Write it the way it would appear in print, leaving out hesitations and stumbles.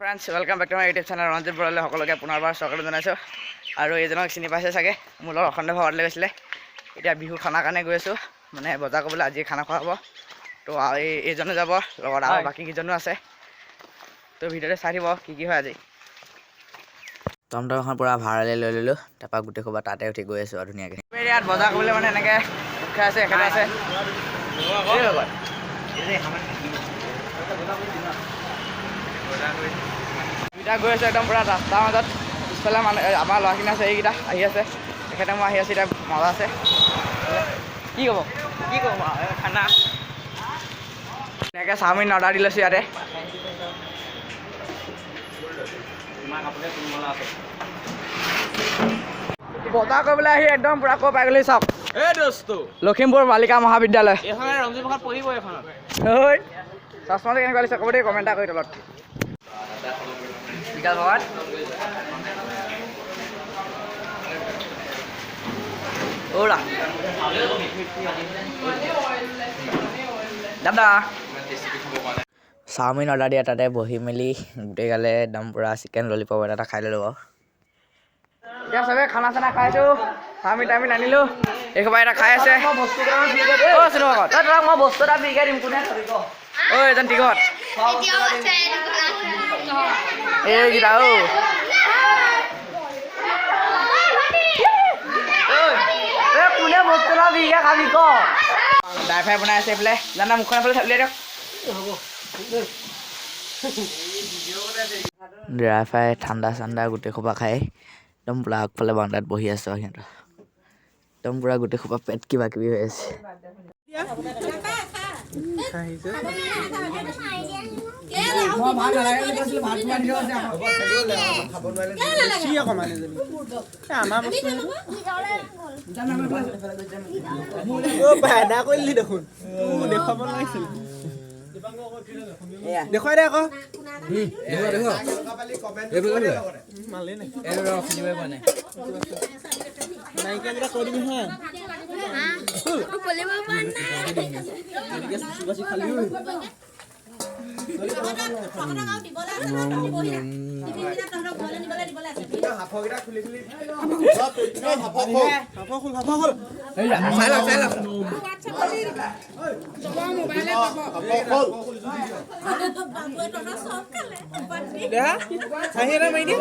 Friends, welcome back to my YouTube channel. Ranjit বৰালৈ সকলোকে পুনৰবাৰ স্বাগতম জনাইছোঁ। আৰু এইজনক চিনি পাইছে চাগে, মোৰ লগত অখণ্ড ভাগলৈ গৈছিলে। এতিয়া বিহু খানাৰ কাৰণে গৈ আছোঁ, মানে বজাৰ কৰিবলৈ। আজি খানা খোৱা হ'ব। তো আৰু এইজনো যাব লগত আৰু বাকী কেইজনো আছে। তো ভিডিঅ'টো চাই থাকিব কি কি হয় আজি। টমটম এখন পূৰা ভাড়ালৈ লৈ ল'লোঁ। তাৰপৰা গোটেই সোপা তাতে উঠি গৈ আছোঁ আৰু ধুনীয়াকৈ। ইয়াত বজাৰ কৰিবলৈ মানে এনেকৈ খাই আছে, এখেতে আছে। এই লগত দুইটা গৈ আছোঁ একদম পূৰা ৰাস্তাৰ মাজত। পিছফালে মানুহ, আমাৰ ল'ৰাখিনি আছে, এইকেইটা আহি আছে। তেখেতে মই আহি আছোঁ এতিয়া। মজা আছে। কি ক'ব? কি ক'ম আৰু, খানা। ধুনীয়াকৈ চাওমিন অৰ্ডাৰ দি লৈছোঁ ইয়াতে। বজাৰ কৰিবলৈ আহি একদম পূৰা কৈ পাই গ'লি চাওক। এই দোস্ত। লখিমপুৰ বালিকা মহাবিদ্যালয়। এইখনে ৰঞ্জিত প্ৰসাদ পঢ়িব এইখনত। ঐ, চশমাটো কেনেকুৱা লাগিছে ক'ব দেই, কমেণ্ট এটা কৰি তলত। বিকাশ ভগৱান অ'ৰা দাদা। চাওমিন অৰ্ডাৰ দিয়া, তাতে বহি মেলি গোটেইগালে একদম পূৰা চিকেন ললিপপ এটা এটা খাই ল'লোঁ বাৰু। এতিয়া চবে খানা চানা খাইছোঁ, চাওমিন তাওমিন আনিলোঁ। এইসোপা এটা খাই আছে। অ' চিনেমা ঘৰত। মই বস্তু এটা ফ্ৰীকৈ দিম, কোনে খাবি ক? ঐ, এজন টিকট এইকেইটা। অ' এই কোনে বস্তু এটা ফ্ৰীকৈ খাবি ক? ড্ৰাই ফ্ৰাই বনাই আছে এইফালে। জানা, মুখখন এফালে উলিয়াই দিয়ক। ড্ৰাই ফ্ৰাই, ঠাণ্ডা চাণ্ডা গোটেই সোপা খাই একদম পূৰা আগফালে বাৰান্দাত বহি আছোঁ আৰু সিহঁতৰ একদম পূৰা গোটেই সোপা পেট কিবা কিবি হৈ আছে। দেখোন দেখুৱাব নালাগিছিল, দেখুৱাই দে আকৌ। মালেই নাই নাইকিয়াকেইটা কৈ দিবি হা। সাফৰ খোল, সাফৰ খোল। দেহা, হাঁহি এটা মাৰি দিয়ে।